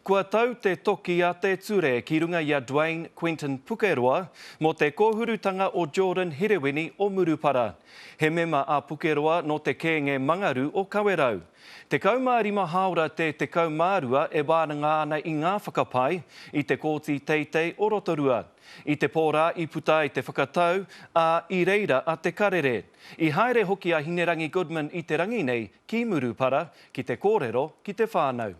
Kua tau te toki a te ture ki runga i a Dwayne Quentin Pukeroa mō te kōhurutanga o Jordan Herewini o Murupara. He mema a Pukeroa nō te kēnge Mangaru o Kawerau. 15 hāora te 12 e wānanga ana i ngā whakapae i te Kōti Teitei o Rotorua. I te pō rā i puta ai te whakatau, ā, i reira a Te Karere. I haere hoki a Hinerangi Goodman i te rangi nei ki Murupara ki te kōrero ki te whānau.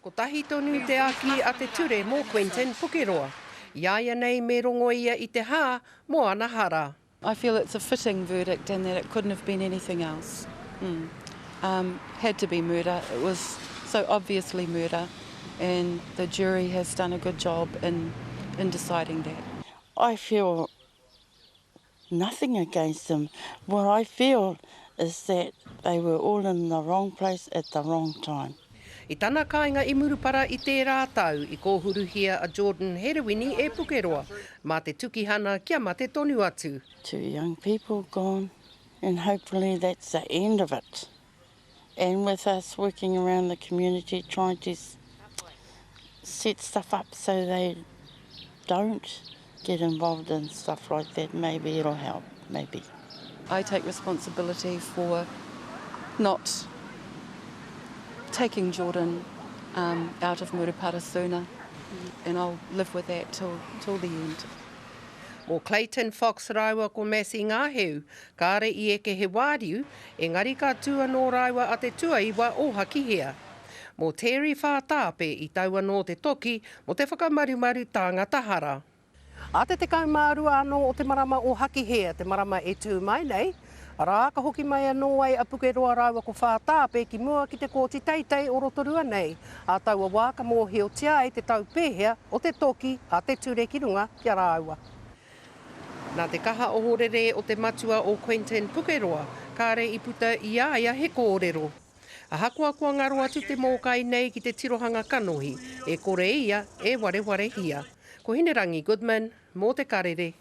Kotahi tonu te āki a te ture mō Quentin Pukeroa. I a ia nei me rongo ia i te hā mō ana hara. I feel it's a fitting verdict and that it couldn't have been anything else. Um, had to be murder. It was so obviously murder and the jury has done a good job in, in deciding that. I feel Nothing against them. What I feel is that they were all in the wrong place at the wrong time. I tana kāinga i Murupara i tērā tau, i kōhuruhia a Jordan Herewini e Pukeroa mā te tukihana kia mate tonu atu. Two young people gone and hopefully that's the end of it. And with us working around the community trying to set stuff up so they don't get involved in stuff like that, maybe it'll help, maybe. I take responsibility for not taking Jordan um, out of Murupara sooner, and I'll live with that till, till the end. Mō Clayton Fox rāua ko Massey Ngāheu, kāre i eke he wāriu, engari ka tū anō rāua a te tuaiwa o Hakihea. Mō Terry Whātāpe i tau anō te toki mō te whakamarumaru tāngata hara. A te 12 anō o te marama o Hakihea, te marama e tū mai nei, arā, ka hoki mai anō ai a Pukeroa rāua ko Whātāpe ki mua ki te Kōti Teitei o Rotorua nei, ā taua wā ka mōhiotia ai te tau pēhea o te toki a te ture ki runga ki a rāua. Nā te kaha ohorere o te matua o Quentin Pukeroa, kāre i puta i a ia he kōrero. Ahakoa kua ngaro atu te mōkai nei ki te tirohanga kanohi, e kore ia e warewarehia. Ko Hinerangi Goodman, mō Te Karere.